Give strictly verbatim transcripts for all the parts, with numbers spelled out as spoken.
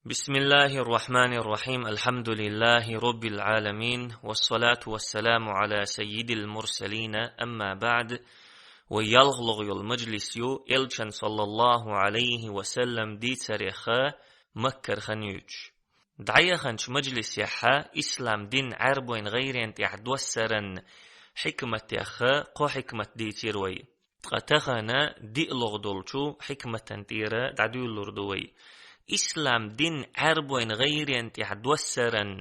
بسم الله الرحمن الرحيم. الحمد لله رب العالمين. والصلاة والسلام على سيد المرسلين. أما بعد. Вай ялхлагӀа йола мажлис ю, Элчан, саллаллаху Ӏалайхи ва саллам, дийцарех Маккара хан юьйцуш. ДӀаяханчу мажлисехь ислам дин Ӏаьрбойн гӀайрен тӀехь доссаран хьикматех кхо хьикмат дийцира вай. Ткъа тахана диълагӀа долчу хьикматан тӀера дӀадуьйлалур ду вай. Ислам дин Ӏаьрбойн гӀайрен тӀехь доссаран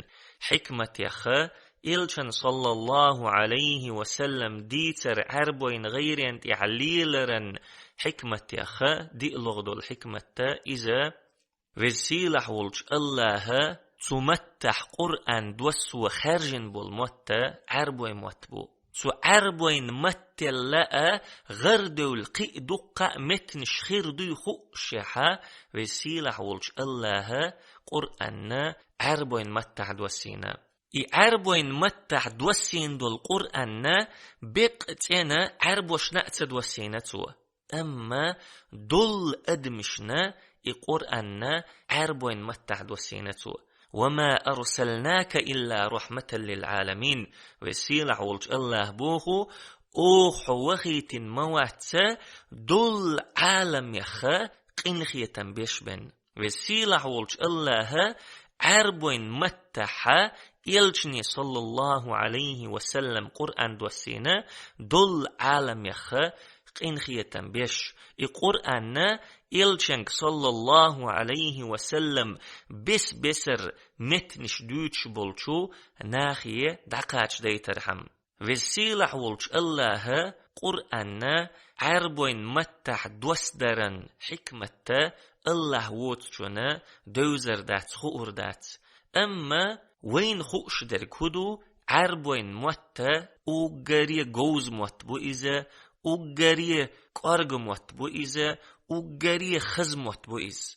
хьикматех, Элчан, саллаллаху Ӏалайхи ва саллам, дийцар Ӏаьрбойн гӀайрен тӀехь леларан хьикматех диълагӀа долу хьикмат иза: Веза-Сийлахь волчу АллахӀа цу маттахь Къуръан доссо хаьржина болу мотт Ӏаьрбойн мотт бу. Цу Ӏаьрбойн маттал а гӀардевлла кхин а дуккха а меттанаш хир дуй хуушшехь, Веза-Сийлахь волчу АллахӀа Къуръан Ӏаьрбойн маттахь доссийна. И Ӏаьрбойн маттахь доссийна долу Къуръан беккъа цӀена Ӏаьрбошна а ца доссийна цо. Амма долу адамашна и Къуръан Ӏаьрбойн маттахь доссийна цо. «Ва ма арсалнака илла рахматан лил Ӏаламин». Веза-Сийлахь волчу АллахӀа боху: «Оха хьо вахийтина ма вац долу Ӏаламех къинхетам беш бен». Веза-Сийлахь волчу АллахӀа Ӏаьрбойн маттахь Элчане, саллаллаху Ӏалайхи ва саллам, Къуръан доссийна долу Ӏаламех къинхетам беш. И Къуръан Элчанга, саллаллаху Ӏалайхи ва саллам, бес-бесара меттанаш дуьйцуш болчу нахе дӀакхачадайтархьама. Веза-Сийлахь волчу АллахӀа Къуръан Ӏаьрбойн маттахь доссадаран хьикмат АллахӀ воцучунна девзар дац, хуур дац. Амма вайна хууш дерг хӀун ду: Ӏаьрбойн мотт уггаре говза мотт бу иза, уггаре кӀорга мотт бу иза, уггаре хаза мотт бу иза.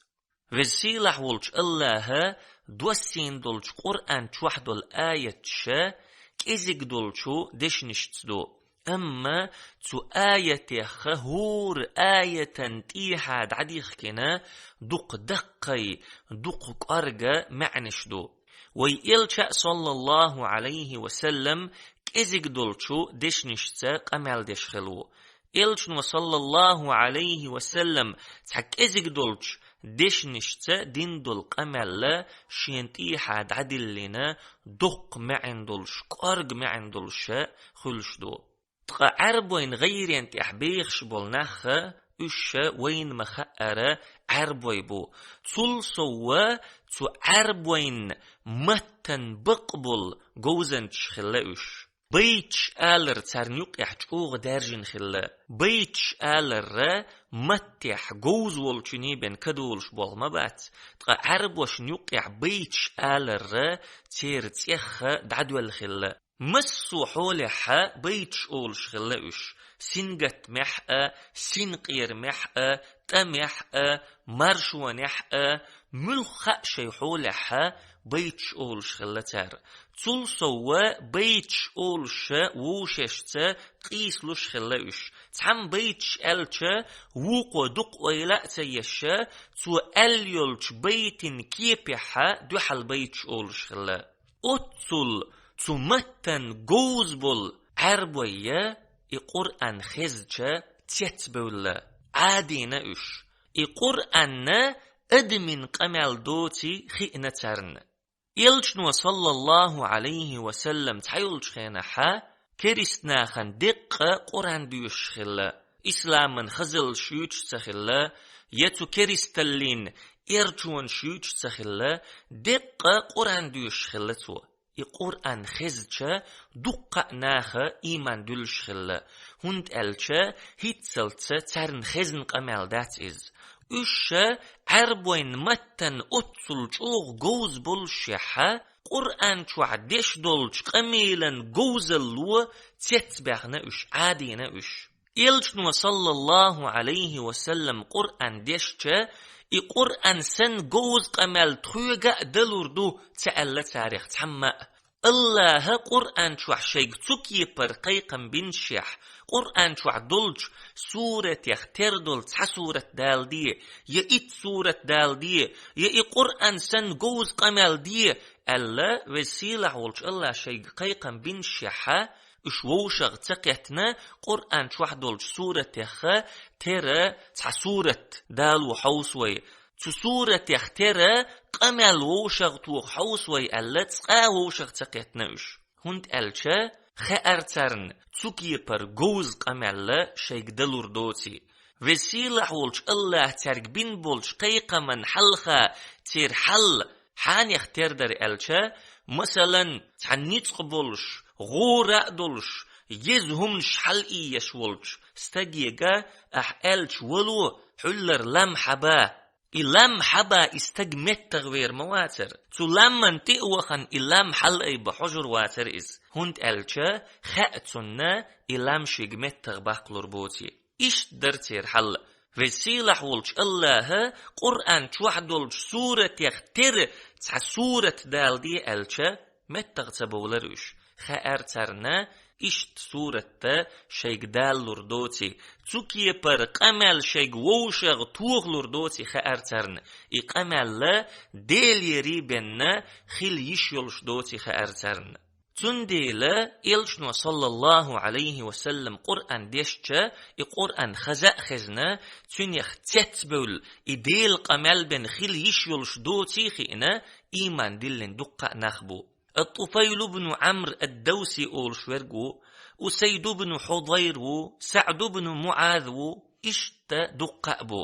Веза-Сийлахь волчу АллахӀа доссийна долчу Къуръан чохь долу аяташ кӀезиг долчу дешнашца ду. Амма цу аятех хӀора аятан тӀехьа дӀадихкина дукха даккхий, дукха кӀорга маьӀнаш ду. Вай Элча, саллаллаху Ӏалайхи ва саллам, кӀезиг долчу дешнашца къамел деш хилла ву. Элчано, саллаллаху Ӏалайхи ва саллам, цхьа кӀезиг долчу дешнашца дина долу къамел шена тӀехьа дӀадиллина, доккха маьӀна долуш, кӀорга маьӀна долуш хуьлуш ду. Ткъа Ӏаьрбойн гӀайрен тӀехь бехаш болу нах, уьш вайна ма-хаъара Ӏаьрбой бу. Цул сов цу Ӏаьрбойн маттан бакъ болу говзанчаш хилла уьш. Байташ алар царна юкъехь чӀогӀа даьржина хилла. Байташ алар маттехь говза волчуьнан бен кадолуш болх ма бац, ткъа Ӏаьрбошна юкъехь байташ алар церан цӀех дӀадоьлла хилла. Массо а хьолехь байташ олуш хилла уьш: сингаттамехь а, синкъерамехь а, тӀамехь а, маршонехь а, муьлхха а шайн хьолехь байташ олуш хилла цара. Цул сов байташ олуш вовшашца къийсалуш хилла уьш. Цхьамма байташ аьлча, вукхо дукха ойла а ца еш, цо аьлла йолчу байтин кепехь дуьхьал байташ олуш хилла. Оццул цу маттан говза болу Ӏаьрбой и Къуръан хезча цецбевлла, Ӏадийна уьш. И Къуръан адамийн къамел доций хиъна царна. Элчано, саллаллаху Ӏалайхи ва саллам, цхьайолчу хенахь керист нахана деккъа Къуръан доьшуш хилла, исламан хазаллаш юьйцуш ца хилла, я цу керисталлин эрчонаш юьйцуш ца хилла, деккъа Къуръан доьшуш хилла цо. И Къуръан хезча, дуккха а наха ийман дуьллуш хилла, хӀунда аьлча хӀинццалц царна хезна къамел дац иза. Уьш Ӏаьрбойн маттана оццул чӀогӀа говза болушехь, Къуръан чохь деш долчу къамелан говзалло цецбаьхна уьш, Ӏадийна уьш. Элчано, саллаллаху Ӏалайхи ва саллам, Къуръан дешча, и Къуръан санна говза къамел тхоьга а далур ду ца аьлла царах цхьамма а. АллахӀа Къуръан чохь шайга цу кепара кхайкхам бинашехь, Къуръан чохь долчу суратех тера долу цхьа сурат даладе, я итт сурат даладе, я и Къуръан санна говза къамел де, аьлла, Веза-Сийлахь волчу Аллахь шайга кхайкхам бинашехь, уьш вовшах ца кхеттина, Къуръан чохь долчу суратех тера цхьа сурат дало хьовса вай. Цу суратех тера къамел вовшах тоха хьовса вай аьлла, цкъа а вовшах ца кхеттина уьш. ХӀунда аьлча хаьара царна, цу кепара говза къамел шайга далур доций. Веза-Сийлахь волчу Аллахь цаьрга бина болчу кхайкхаман хьалха церан хьал хьанех тера дара аьлча, масалан, цхьа ницкъ болуш, гӀора а долуш, еза хӀуманаш хьалаеш волчу стагега ахь аьлча вало, хьуьллара лам хьаба. И лам хьаба и стаг меттах вер ма вацара. Цу ламман тӀе а вахана и лам хьалаайба хьожур вацара иза, хӀунда аьлча хаьа цунна и лам шега меттах баккхалур боций. Иштта дара церан хьал. Веза-Сийлахь волчу Аллахьа Къуръан чохь долчу суратех тера цхьа сурат даладе аьлча, меттах ца бовлара уьш. Хаьара царна, иштта суратта шайга далалур доций, цу кепара къамел шайга вовшах тохалур доций хаьара царна, и къамел Делера бен хила йиш йолуш доций хаьара царна. Цундела Элчано, саллаллаху Ӏалайхи ва саллам, Къуръан дешча, и Къуръан хаза а хезна, цуьнех цецбевлла, и Делан къамел бен хила йиш йолуш доций хиъна, ийман диллина дуккха а нах бу. Ат-Туфайл ибн Ӏамр ад-Давси олуш верг ву, Усайд ибн Хьудайр ву, СаӀд ибн МуӀаз ву, иштта дуккха а бу.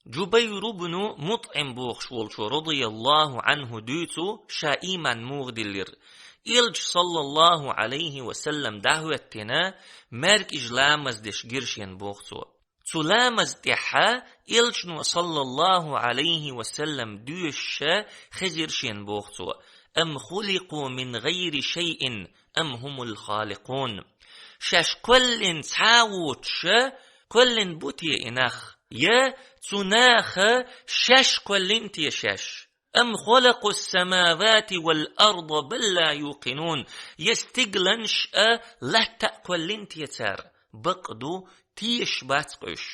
Джубайр ибн МутӀим бохуш волчо, радияллаху Ӏанху, дуьйцу ша ийман муха диллира. Элча, саллаллаху Ӏалайхи ва саллам, дӀахӀоьттина, маьркӀажа ламаз деш гира шена, боху цо. Цу ламаза тӀехь Элчано, саллаллаху Ӏалайхи ва саллам, доьшуш хезира шена, боху цо: «Ам хуликъу мин гӀайри шайъин, ам хӀумул халикъун». Шаьш кхоьллина цхьа а воцуш, кхоьллина бу те и нах? Я цу наха шаьш кхоьллина те шаьш? «Ам халакъус-самавати вал-арда бал ла юкъинун». Я стигланаш а, латта а кхоьллина те цара? Бакъду, тешаш бац-кх уьш.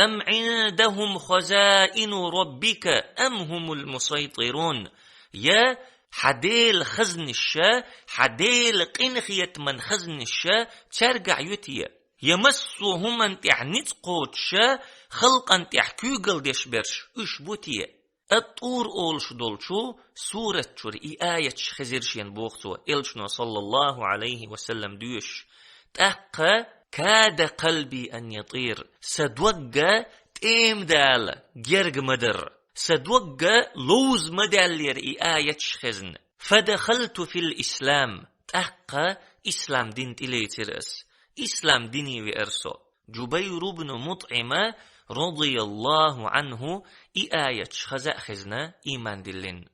«Ам Ӏиндахум хазаину раббика, ам хӀумул мусайтӀирун». Я хьан Делан хазнаш а, хьан Делан къинхетаман хазнаш а цаьргахь ю те? Я массо а хӀуманна тӀехь ницкъ кхочуш а, халкъана тӀехь куьйгалла деш берш уьш бу те? Ат-ТӀур олуш долчу сурат чуьра и аяташ хезира шена, боху цо, Элчано, саллаллаху Ӏалайхи ва саллам, доьшуш. ТӀаккха: «Када къалби ан ятӀир». Сан дог а тӀема дала герга ма дарра. Сан дог а ловза ма даьллера и аяташ хезна. «Фадахалту фил ислам». ТӀаккха ислам дин тӀелецира ас. Ислам дине веара со. Джубайр ибн МутӀима, радияллаху Ӏанху, и аяташ хаза а хезна, ийман диллина.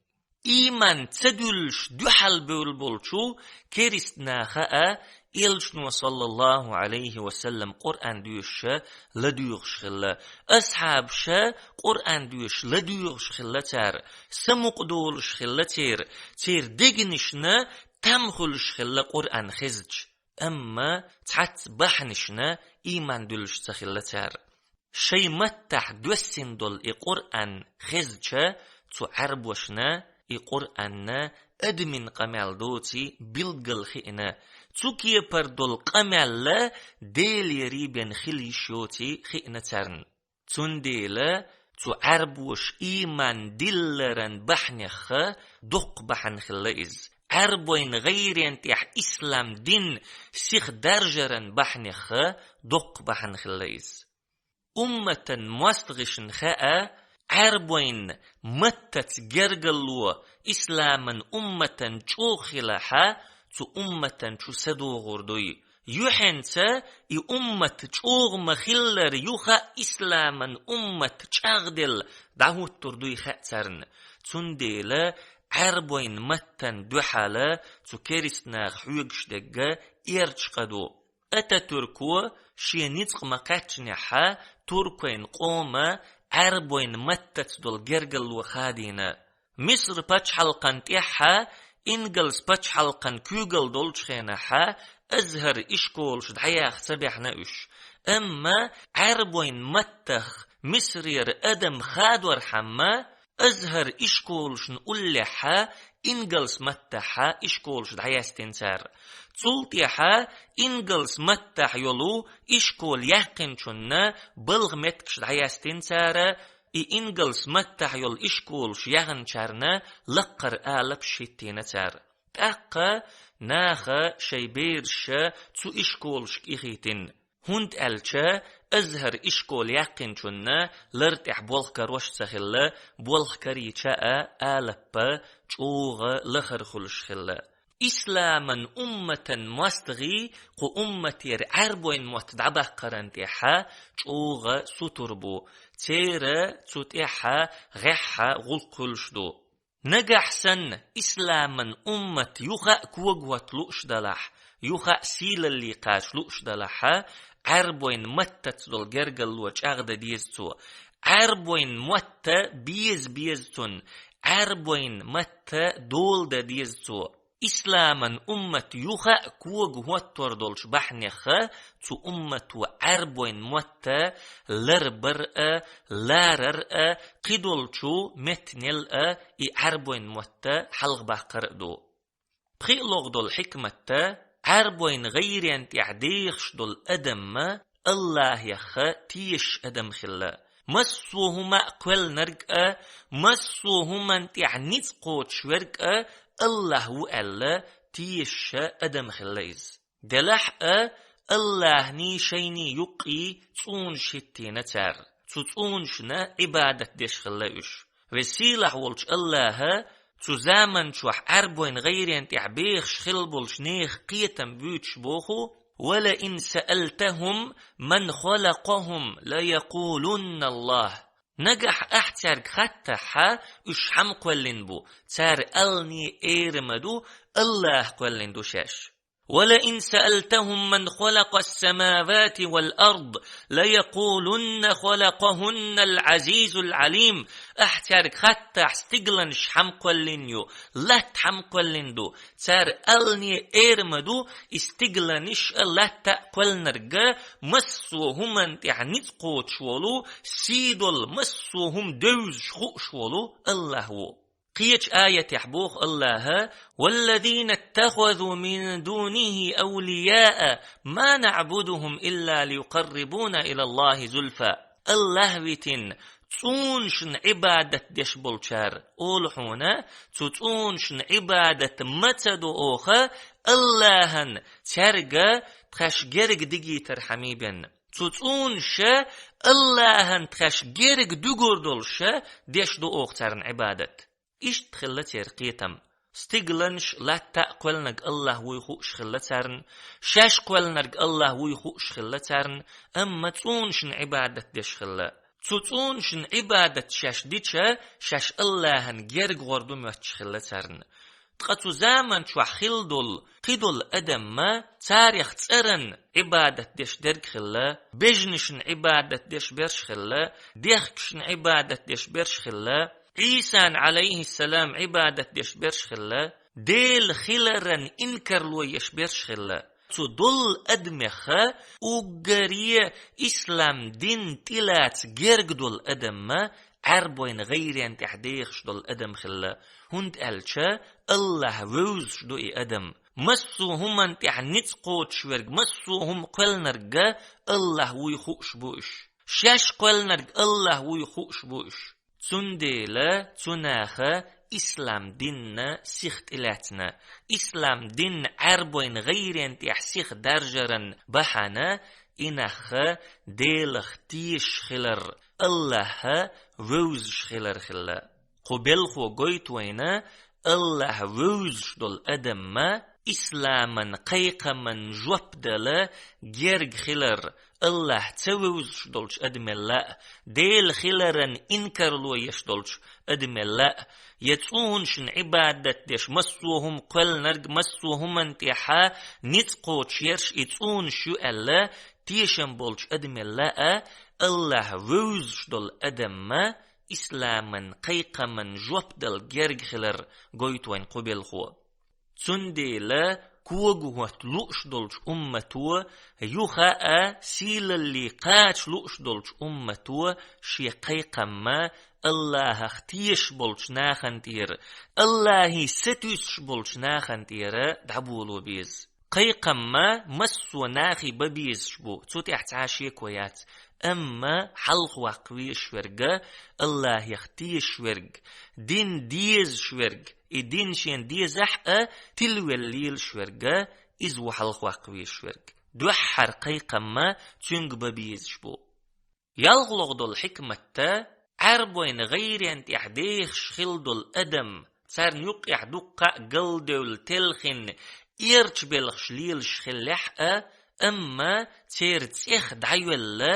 Ийман ца дуьллуш дуьхьал бевлла болчу керист наха а Элчано, саллаллаху Ӏалайхи ва саллам, Къуръан доьшуш ладуьйгӀуш хилла. Асхьабаша Къуръан доьшуш ладуьйгӀуш хилла цара, самукъадолуш хилла церан, церан дегнашна там хуьлуш хилла Къуръан хезча. Амма цхьацца бахьанашна ийман дуьллуш ца хилла цара. Шайн маттахь доьссина долу и Къуръан хезча, цу Ӏаьрбошна и Къуръанна адамийн къамел доций билггал хиъна, цу кепара долу къамел Делера бен хила йиш йоций хиъна царна. Цундела цу Ӏаьрбоша ийман дилларан бахьанех доккха бахьана хилла иза. Ӏаьрбойн гӀайрен тӀехь ислам дин сиха даржаран бахьанех доккха бахьана хилла иза. Умматан мостагӀашна хаьа, Ӏаьрбойн маттаца гергарло исламан умматан чӀогӀа хилахь, цу умматан чу са догӀур дуй. Юьхьенца и уммат чӀогӀа ма-хиллара, юха а исламан уммат чӀагӀделла дӀахӀуттур дуй хаьа царна. Цундела Ӏаьрбойн маттана дуьхьала цу керист наха хьоьгуш дерг эрча къа ду. Ататюрко шен ницкъ ма-кхаьчнехь, туркойн къома Ӏаьрбойн маттаца долу гергарло хадийна. Миср пачхьалкхан тӀехь, ингалс пачхьалкхан куьйгалла долчу хенахь, Азхар ишколаш дӀаяха ца баьхна уьш. Амма Ӏарбойн маттах Мисрера адам хадорхьама, Азхар ишколашна уллехьа ингалс маттахьа ишколаш дӀаяьстина цара. Цул тӀехьа ингалс маттахь йолу ишкол яьккхинчунна балха меттигаш дӀаяьстина цара, и ингалс маттахь йолу ишколаш яханчарна лакхара алапаш хӀиттийна цара. ТӀаккха наха шайн бераш цу ишколашка ихийтина. ХӀунда аьлча Азхар ишкол яьккхинчунна лар тӀехь болх карош ца хилла, болх карийча а алаппа чӀогӀа лахара хуьлуш хилла. Исламан умматан мостагӀий кху умматера Ӏарбойн мотт дӀабаккхаран тӀехьа чӀогӀа сутур бу, церан цу тӀехьа гӀеххьа гӀуллакх хуьлуш ду. Нагахь санна исламан уммат юха а когахӀотта лууш далахь, юха а сийлалле кхача лууш далахьа, Ӏарбойн маттаца долу гергарло чӀагӀдан деза цо. Ӏарбойн мотта беза беза цунна, Ӏарбойн матта дола дан деза цо. Исламан уммат юха а когахӀоттор долчу бахьанеха цу уммато Ӏарбойн мотта ларбар а, ларар а, кхидолчу меттанел а и Ӏарбойн мотта хьалхабаккхар а ду. ПхиълагӀа долу хьикматта Ӏарбойн гӀайрен тӀехь дехаш долу адамма Аллахьеха тешаш адам хилла. Массо а хӀума а кхоьллинарг а, массо а хӀуманна тӀехь ницкъ кхочуш верг а Аллахь ву аьлла, тешаша адам хилла иза. Делахь а Аллахьний шайний юккъий цӀунаш хӀиттийна цара. Цу цӀунашна Ӏибадат деш хилла уьш. Веза-сийлахь волчу Аллахьа цу заман чохь Ӏарбойн гӀайрен тӀехь бехаш хилла болчу нехан кхетам буьйцуш боху: «ولئن سألتهم من خلقهم ليقولن الله». Нагахь ахь цаьрга хаттахьа, уьш хьан кхоьллина бу, цара аллане эр ма ду, Аллахь кхоьллина ду шаьш. «ولئن سألتهم من خلق السماوات والأرض ليقولن خلقهن العزيز العليم». Ахь цаьрга хаттахь, стигланаш хьан кхоьллина ю, латта хьан кхоьллина ду, цара аллане эр ма ду, и стигланаш а латта а кхоьллинарг а массо а хӀуманна тӀехь ницкъ кхочуш волу, сий долу, массо а хӀума девзаш хууш волу Аллахь ву. Кхечу аятехь боху Аллахьа: «والذين اتخذوا من دونه أولياء ما نعبدهم إلا ليقربونا إلى الله زلفى». Аллахь витина цӀунашна Ӏибадат деш болчара, олу хьуна, цу цӀунашна Ӏибадат ма ца до оха, Аллахьан цаьрга тхаьш герга дигийтар хьамий бен. Цу цӀунаша Аллахьан тхаьш герга дуьгур долуша деш ду оха царна Ӏибадат. Иштта хилла церан кхетам. Стигланаш, латта а кхоьллинарг Аллахь вуй хууш хилла царна, шаьш кхоьллинарг Аллахь вуй хууш хилла царна, амма цӀунашна Ӏибадат деш хилла. Цу цӀунашна Ӏибадат шаьш дича, шаьш Аллахьан герга гӀор ду моьттуш хилла царна. Ткъа цу заман чохь хилла долу, кхидолу адамма царех цӀеран Ӏибадат деш дерг хилла, бежнашна Ӏибадат деш берш хилла, дехкашна Ӏибадат деш берш хилла, Ӏийсан, Ӏалайхиссалам, Ӏибадат деш берш хилла, Дела хиларан инкарло еш берш хилла. Цу долу адамеха уггаре ислам дин тӀелаца герга долу адамма Ӏарбойн гӀайрен тӀехь дехаш долу адам хилла, хӀунда аьлча Аллахь вевзаш ду и адам. Массо а хӀуманна тӀехь ницкъ кхочуш верг, массо а хӀума кхоьллинарг а Аллахь вуй хууш бу уьш. Шаьш кхоьллинарг Аллахь вуй хууш бу уьш. Цундела цу наха ислам динна сиха тӀелаьцна. Ислам динна Ӏарбойн гӀайрен тӀехь сиха даржаран бахьана и нахха Делах тешаш хилар, Аллахьа вевзаш хилар хилла. Кху белхо гойту вайна, Аллахь вевзаш долу адамма исламан кхайкхаман жоп дала герга хилар, Аллахь ца вевзаш долчу адамелла а, Дела хиларан инкарло еш долчу адамелла а, я цӀунашна Ӏибадат деш, массо а хӀума кхоьллинарг, массо а хӀуманна тӀехьа ницкъ кхочуш ерш и цӀунаш ю аьлла, тешам болчу адамелла а, Аллахь вевзаш долу адамма исламан кхайкхаман жоп дала герга хилар гойту вайн кху белхо. Цундела когахӀотта лууш долчу уммато, юха а сийлалле кхача лууш долчу уммато шен кхайкхамма Аллахьах тешаш болчу нахана тӀера, Аллахье сатуьйсуш болчу нахана тӀера дӀаболо беза. Кхайкхамма массо а нахе бан безаш бу, цу тӀехь цхьа а шеко яц. Амма хьалхаваккха везаш верг, Аллахьех тешаш верг, дин дезаш верг, и дин шена дезахь а, тилвелла лелаш верг, иза ву хьалхаваккха везаш верг. Дуьххьара кхайкхамма цуьнга бан безаш бу. ЯлхалгӀа долу хьикмат, Ӏаьрбойн гӀайрен тӀехь дехаш хилла долу адам, царна юккъехь дуккха а галдевлла, телхина, эрча белхаш лелаш хиллехь а, амма церан цӀех дӀайоьлла,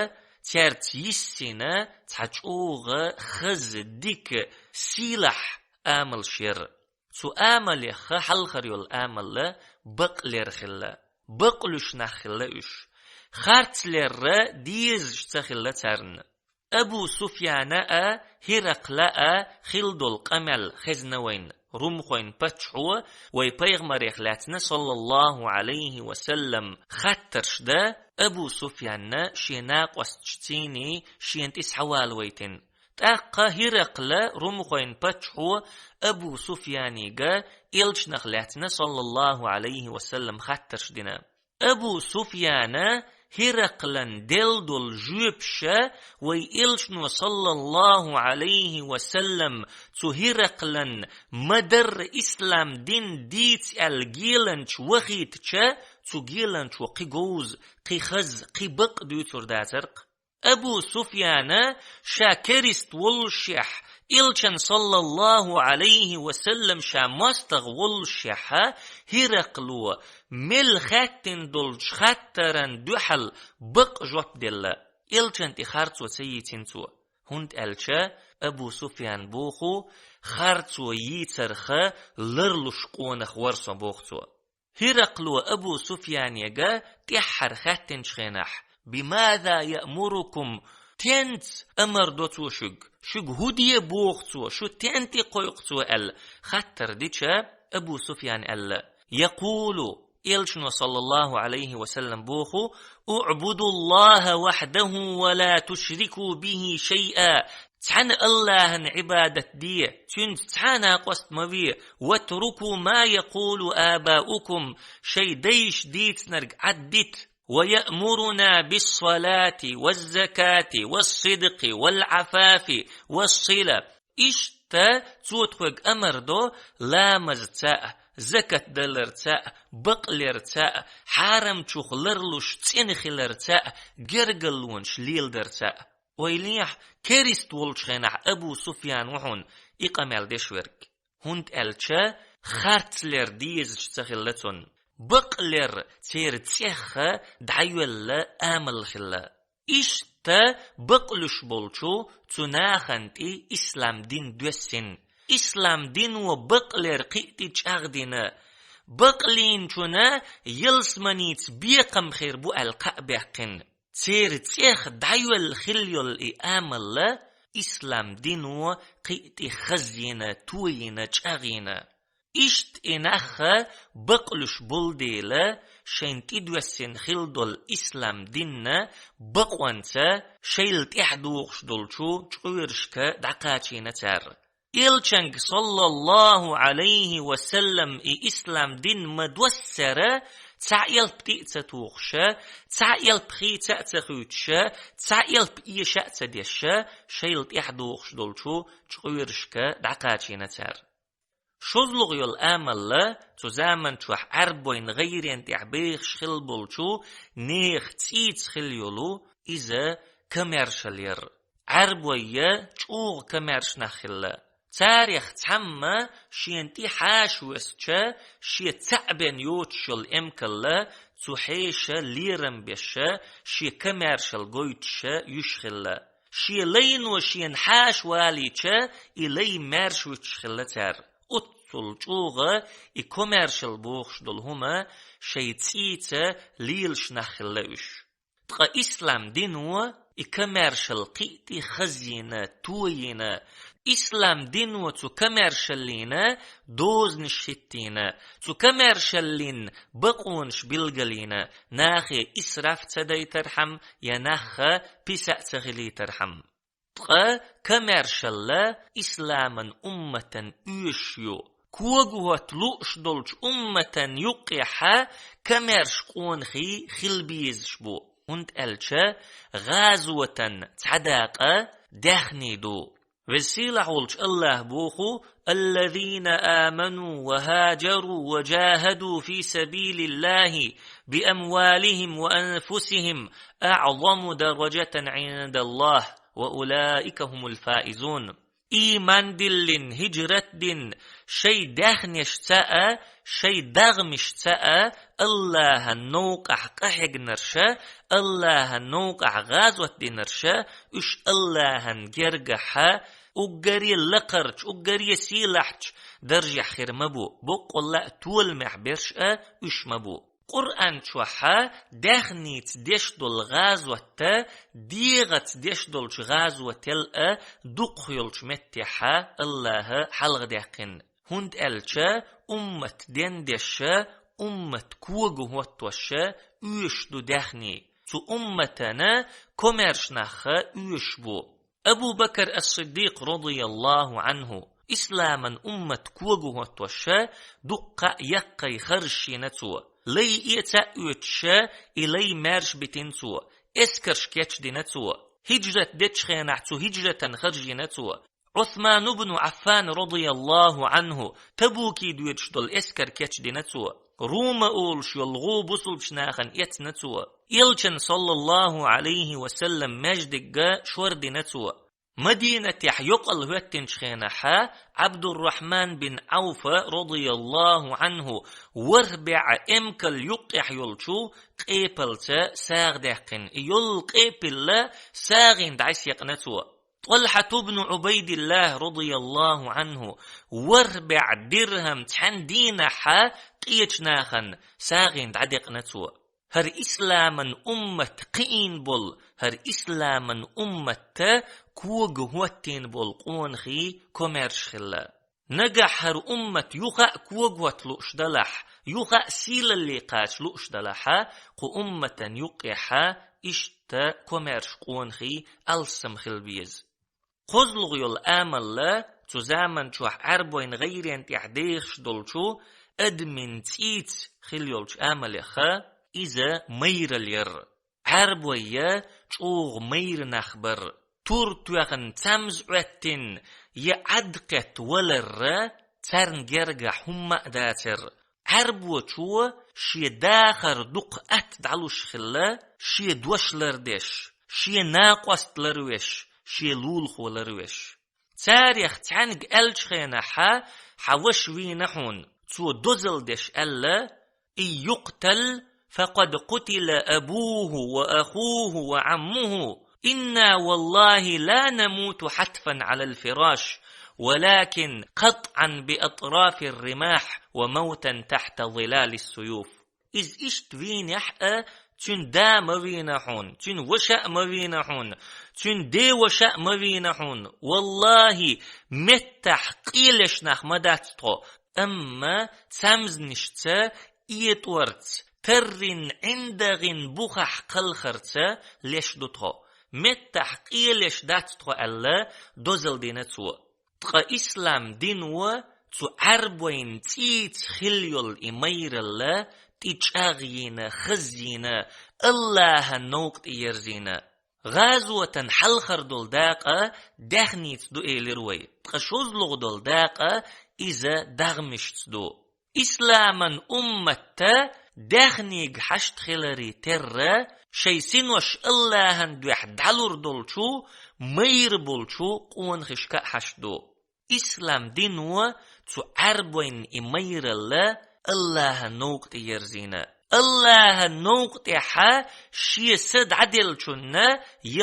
цаьрца йиссина цхьа чӀогӀа хаза, дика, сийлахь амалш яра. Цу амалех хьалхара йолу амал бакълер хилла. Бакълуьйш нах хилла уьш. Харцлер дезаш ца хилла царна. Абу Суфьяна а, ХӀиракъла а хилла долу къамел хезна вайна. Румхойн паччахьо вай пайхамарех лаьцна, саллаллаху Ӏалайхи ва саллам, хаттарш дан Абу Суфьянна шен накъосташций шена тӀе схьавалавайтина. ТӀаккха ХӀиракъла, румхойн паччахьо, Абу Суфьянига элчанах лаьцна, саллаллаху Ӏалайхи ва саллам, хаттарш дина. Абу Суфьяна ХӀиракълан делла долу жоьпаш вай элчано, саллаллаху Ӏалайхи ва саллам, цу ХӀиракълан ма-дарра ислам дин дийца аьлла геланча вахийтича, цу геланчо кхин говза, кхин хаза, кхин бакъ дуьйцур дацара-кх. Абу Суфьяна ша керист воллушехь, элчан, саллаллаху Ӏалайхи ва саллам, ша мостагӀа воллушехь, ХӀиракъло мел хаьттина долчу хаттаран дуьхьал бакъ жоп делла. Элчан тӀе харцо ца йийцина цо. ХӀунда аьлча Абу Суфьян боху: «Харцо йийцарх ларлуш къонах вара со», — боху цо. ХӀиракъло Абу Суфьянега тӀаьххьара хаьттинчу хенахь: «Бимаза яъмурукум?» Тенца амар до цо шуьга? Шуьга хӀун де боху цо? Шу тен тӀе кхойкху цо? — аьлла хаттар дича, Абу Суфьян аьлла: «Якъулу», элчано, саллаллаху Ӏалайхи ва саллам, боху: «УъбудуллахӀа вахьдахӀу ва ла тушрику бихӀи шайъа». Цхьана Аллахьан Ӏибадат де, цуьнца цхьа а накъост ма ве, «ватруку ма якъулу абаукум», шайн дайша дийцинарг Ӏаддита, «ва яъмуруна биссалати, ваззакати, вассидкъи, валгӀафафи, вассила». Иштта цо тхоьга амар до ламазца а, закат даларца а, бакълерца а, хьарамчух ларлуш цӀена хиларца а, гергарлонаш леладарца а. Ойла ехьа, керист волчу хенахь Абу Суфьян ву хьуна и къамел деш верг. ХӀунда аьлча харцлер дезаш ца хилла цунна. Бакълер церан цӀех дӀайоьлла амал хилла. Иштта бакълуьйш болчу цу нахана тӀе ислам дин доьссина. Ислам дино бакълер кхин а тӀе чӀагӀдина. Бакълийначунна ялсаманица бекхам хир бу аьлла кхаъ баьккхина. Церан цӀех дӀайоьлла хилла йолу и амал ислам дино кхин а тӀе хазйина, тойина, чӀагӀйина. Иштта и нах бакълуьйш болу дела, шайна тӀедоьссина хилла долу ислам динна бакъонца шайл тӀаьхьадогӀуш долчу чкъоьрашка дӀакхачийна цара. Элчанга, саллаллаху Ӏалайхи ва саллам, и ислам дин ма-доссара, цхьа элп тӀе а ца тухуша, цхьа элп хийца а ца хуьйцуша, цхьа элп эша а ца деша, шайл тӀаьхьадогӀуш долчу чкъоьрашка дӀакхачийна цара. ШозлагӀа йолу амал, цу заманчохь Ӏаьрбойн гӀайрен тӀехь бехаш хилла болчу нехан цӀийца хилла йолу, иза комаьршалла яра. Ӏаьрбой чӀогӀа комаьрша нах хилла. Царех цхьамма шена тӀе хьаша воьссича, шен цхьаъ бен йоцуш йолу эмкалла цу хьеша лерам беша, шен комаьршалла гойтуша юьш хилла. Шен лайно шена хьаша валийча, и лай маьрша вуьтуш хилла цара. Оццул чӀогӀа и комаьршалла бохуш долу хӀума шайн цӀийца лелаш нах хилла уьш. Ткъа ислам дино и комаьршалла кхин а тӀе хазйина, тойина, Ислам дино цу комаьршаллина дозанаш хӀиттийна, цу комаьршаллин бакъонаш билгалйина, нахе исраф ца дайтархьама, я нахха писа а ца хилийтархьама. Ткъа комаьршалла исламан умматан оьшуш ю. Кога хӀотта лууш долчу умматан юккъехьа комаьрша къонахий хила безаш бу, хӀунда аьлча гӀазотан цхьа дакъа даьхни ду. Веза-сийлахь волчу АллахӀа боху: «الذين آمنوا وهاجروا وجاهدوا في سبيل الله بأموالهم وأنفسهم أعظم درجة عند الله وأولئك هم الفائزون». Ийман диллина, хӀижрат дина, шайн даьхнешца а, шайн дагӀмашца а АллахӀан новкъахь къахьегнарша, АллахӀан новкъахь гӀазот динарша, уьш АллахӀан гергахьа уггаре лакхарчу, уггаре сийлахьчу даржехь хир ма бу, боккъалла а толамехь берш а уьш ма бу. Къуръан чохьа даьхница деш долу гӀазотта дегӀаца деш долчу гӀазотел а дукхах йолчу меттехьа АллахӀа хьалхадаьккхина, хӀунда аьлча уммат дендеша, уммат кога хӀоттоша оьшуш ду даьхни, цу умматана комаьрша нахха оьшуш бу. Абу Бакр ас-Сиддикъ, радияллаху Ӏанху, исламан уммат кога хӀоттоша дуккха а яккхий харжаш йина цо. Лай эца а оьцуша, и лай маьрша битина цо, эскарш кечдина цо. ХӀижрат дечу хенахь цу хӀижратан харжйина цо. Ӏусман ибн Ӏаффан, радияллаху Ӏанху, Табуке доьдуш долу эскар кечдина цо. Рума олуш йолу гӀу бусулбачу нахана эцна цо. Элчан, саллаллаху Ӏалайхи ва саллам, маьждигга шор дина цо. Мадинатехь йокъал хӀоьттинчу хенахьа Ӏабдуррахьман бин Ӏауфа, радияллаху Ӏанху, ворхӀ бӀе эмкал юккъехь йолчу къепалца сагӀа даьккхина. И йолу къепилла сагӀина дӀасаекъна цо. ТӀалхьат ибн Ӏубайдиллах, радияллаху Ӏанху, ворхӀ бӀе дирхӀам цхьана дийнахьа къечу нахана сагӀина дӀадекъна цо. ХӀара исламан уммат кхиийна болу, хӀара исламан умматта кога хӀоттийна болу къонахий комаьрша хилла. Нагахь хӀара уммат юха а кога хӀотта лууш далахь, юха а сийлалле кхача лууш далахьа, кху умматан юккъехьа иштта комаьрша къонахий алссам хила беза. КхозлагӀа йолу амалла цу заман чохь Ӏаьрбойн гӀайрен тӀехь дехаш долчу адамийн цӀийца хила йолчу амалеха иза майралла яр. Ӏаьрбойя чӀогӀа майра нах бар. Тур тоьхна цамз Ӏоьттина я Ӏад кхетта валарра царна гергахь хӀумма а дацара. Ӏаьрбочо шен дахар дукха атта дӀалуш хилла, шен дош лардеш, шен накъост ларвеш, шен лулахо ларвеш. Царех цхьаьнга аьллачу хенахьа: «Хьан ваша вийна хьуна, цо дозалла деш аьлла: إن يقتل فقد قتل أبوه وأخوه وعمه، إنا والله لا نموت حتفا على الفراش، ولكن قطعا بأطراف الرماح وموتا تحت ظلال السيوف». Иза иштта вийнехь а, цуьнан да ма вийна хьуна, цуьнан ваша а ма вийна хьуна, цуьнан деваша а ма вийна хьуна. Валлахи, меттахь къелеш нах ма дац тхо, амма цамзнишца, этӀорца, таррин ӀиндагӀин бухахь кхалхарца леш ду тхо. Меттахь къелеш дац тхо аьлла, дозалла дина цо. Ткъа ислам дино цу Ӏаьрбойн цӀийца хила йолу и майралла тӀечӀагӀйийна, хазйийна, АллахӀан новкъа тӀеерзийна. ГӀазотан хьалхара долу дакъа даьхница ду элира вай, ткъа шозлагӀа долу дакъа иза дагӀмашца ду. Исламан умматта даьхнига хьашт хиларе терра, шайн синош АллахӀан дуьхьа дӀалур долчу, майра болчу къонахашка а хьашт ду. Ислам дино цу Ӏаьрбойн и майралла АллахӀан новкъа тӀеерзийна. АллахӀан новкъа тӀехьа шен са дӀаделлачунна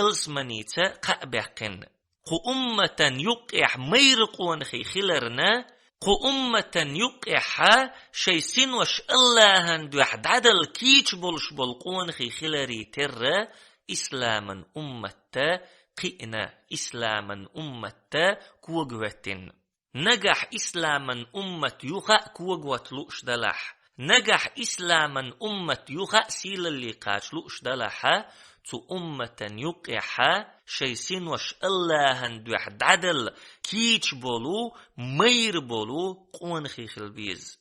ялсаманица кхаъ баьккхина. Кху умматан юккъехь майра къонахий хиларна, кху умматан юккъехьа шайн синош АллахӀан дуьхьа дӀадала кийча болуш болу къонахий хиларе терра, исламан умматта кхиъна исламан умматта когахӀоьттина. Нагахь исламан уммат юха а когахӀотта лууш далахь, нагахь исламан уммат юха а сийлалле кхача лууш далахьа, цу умматан юккъехьа шайн синош Аллахьан дуьхьа дӀадала кийча болу, майра болу къонахий хила беза.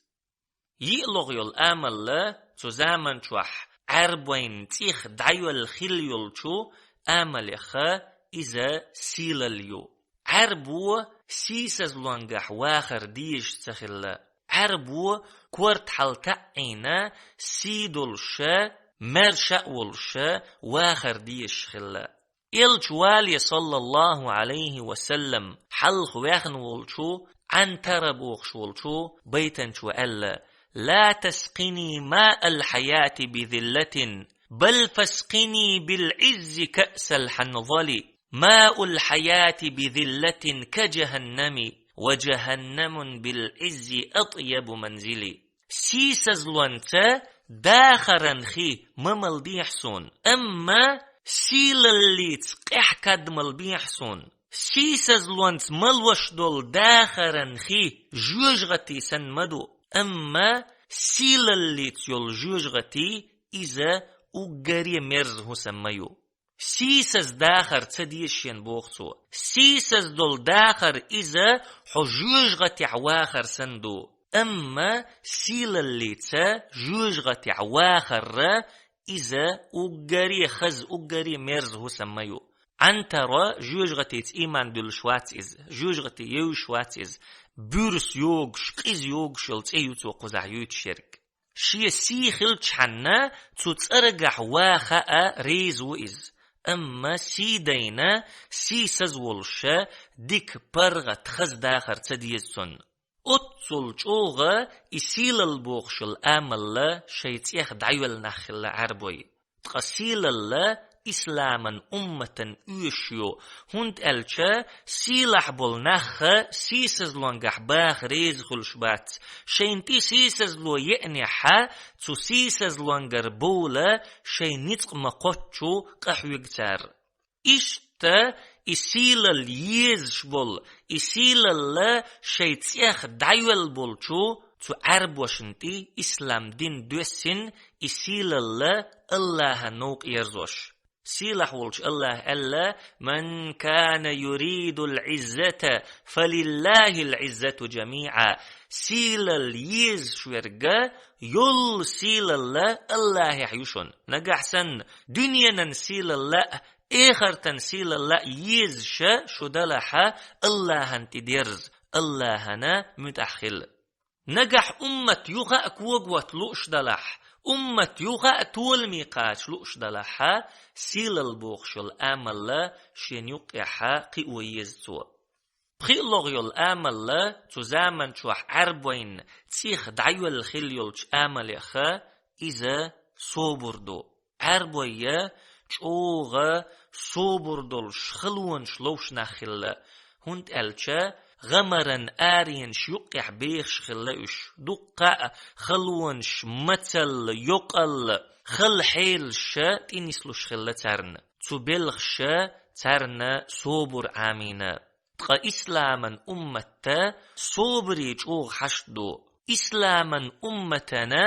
ЙиълагӀа йолу амалла цу заман чохь Ӏаьрбойн цӀих дӀайоьлла хилла йолчу амалеха иза сийлалла ю. Ӏаьрбо сийсазлонгахь вахар дезаш ца хилла. Ӏаьрбо корта хьал таӀийна сий долуша, маьрша а волуша вахар дезаш хилла. Элча вале, саллаллаху Ӏалайхи ва саллам, хьалха ваьхна волчу Ӏантара бохуш волчу байтанчо аьлла: «Ла таскъини маъал хьаяти бизиллатин, бал фаскъини билгӀиззи каъсал хьанзали. Маъул хьаяти бизиллатин ка жахӀаннами, ва жахӀаннамун билгӀиззи атъябу манзили». Сийсазлонца дахаран хи ма малдехьа суна, амма сийлаллица къаьхьа кад малбехьа суна. Сийсазлонца малош долу дахаран хи жоьжахати санна ма ду, амма сийлаллица йолу жоьжахати иза уггаре мерза хӀусам ма ю. Сийсаз дахар ца деза шена, боху цо. Сийсаз долу дахар иза хьо жоьжахатехь вахар санна ду. Амма сийлаллица жоьжахатехь вахарра иза уггаре хаза, уггаре мерза хӀусам ма ю. Ӏантара жоьжахатица ийман дуьллуш вац иза, жоьжахати евзаш вац иза. Буьрса йогуш, къиза йогуш йолу цӀе ю цо кхузахь юьйцуш ерг. Шен сий хилчхьанна цу цӀарагахь ваха а реза ву иза, амма сий дайна, сийсаз волуша дика, паргӀат, хаза дахар ца деза цунна. Оццул чӀогӀа и сийлалла бохуш йолу амалла шайн цӀех дӀайоьлла нах хилла Ӏаьрбой. Ткъа сийлалла исламан умматан оьшуш ю, хӀунда аьлча сийлахь болу нахха сийсазлонгахь баха реза хуьлуш бац. Шайна тӀе сийсазло еанехьа, цу сийсазлонгара бовла шайн ницкъ ма кхоччу къахьоьгу цара. Иштта и сийлалла езаш болу, и сийлалла шайн цӀех дӀайоьлла болчу цу Ӏаьрбошна тӀе ислам дин доьссина и сийлалла Аллахьан новкъа ерзош. Сийлахь волчу Аллахьа аьлла: «Ман кана юридул Ӏиззата, фалиллахил Ӏиззату жамиӀа». Сийлалла езаш верг, йолу сийлалла Аллахьехь ю шуна. Нагахь санна дуьненан сийлалла а, эхартан сийлалла а езаша шу далахьа, Аллахьан тӀе дерза, Аллахьана муьтӀахь хила. Нагахь уммат юха а когахӀотта лууш далахь, уммат юха а толаме кхача лууш далахьа, сийлалла бохуш йолу амалла шена юккъехьа кхио еза цо. ПхиълагӀа йолу амалла цу заман чохь Ӏаьрбойн цӀих дӀайоьлла хилла йолчу амалеха иза собур ду. Ӏаьрбойя чӀогӀа собур долуш, халонаш ловш нах хилла, хӀунда аьлча гӀамаран аренаш юккъехь бехаш хилла уьш. Дуккха а халонаш, мацалла, йокъалла, хала хьелаша тӀе нислуш хилла царна. Цу белхаша царна собур Ӏамийна. Ткъа исламан умматта собаре чӀогӀа хьашт ду. Исламан умматана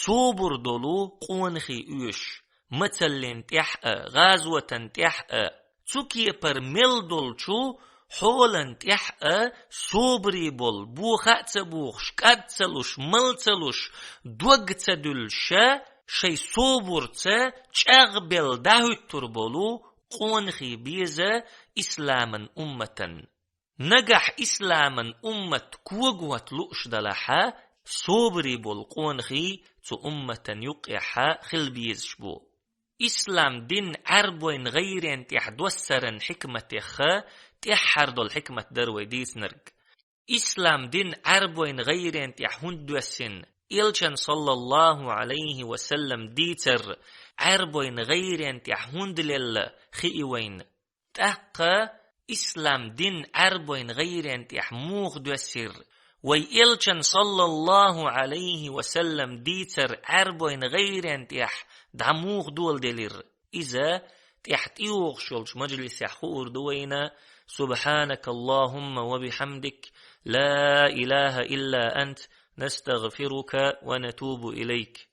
собар долу къонахий оьшу, мацаллин тӀехь а, гӀазотан тӀехь а. Цу кепара мел долчу хьолан тӀехь а собаре болу, боха а ца бохуш, кӀад ца луш, мал ца луш, дог ца дуьллуша, шайн собарца чӀагӀбелла дӀахӀуьттур болу къонахий беза исламан умматан. Нагахь исламан уммат когот лууш далахьа, собаре болу къонахий цу умматан юккъехьа хила безаш бу. Ислам дин Ӏаьрбойн гӀайрен тӀехь доссаран хӀикматеха тӀаьххьара долу хӀикмат дара вай дийцинарг. Ислам дин Ӏаьрбойн гӀайрен тӀехь хӀунда доьссина? Элчан, саллаллаху Ӏалайхи ва саллам, дийцар Ӏаьрбойн гӀайрен тӀехь хӀунда лелла хии вайна. ТӀаккха ислам дин Ӏаьрбойн гӀайрен тӀехь муха доьссира? Вай Элчан, саллаллаху Ӏалайхи ва саллам, дийцар Ӏаьрбойн гӀайрен тӀехь дӀа муха доладелира? Иза тӀехь тӀейогӀуш йолчу мажлисехь хуур ду вайна: «سبحانك اللهم وبحمدك، لا إله إلا أنت، نستغفرك ونتوب إليك».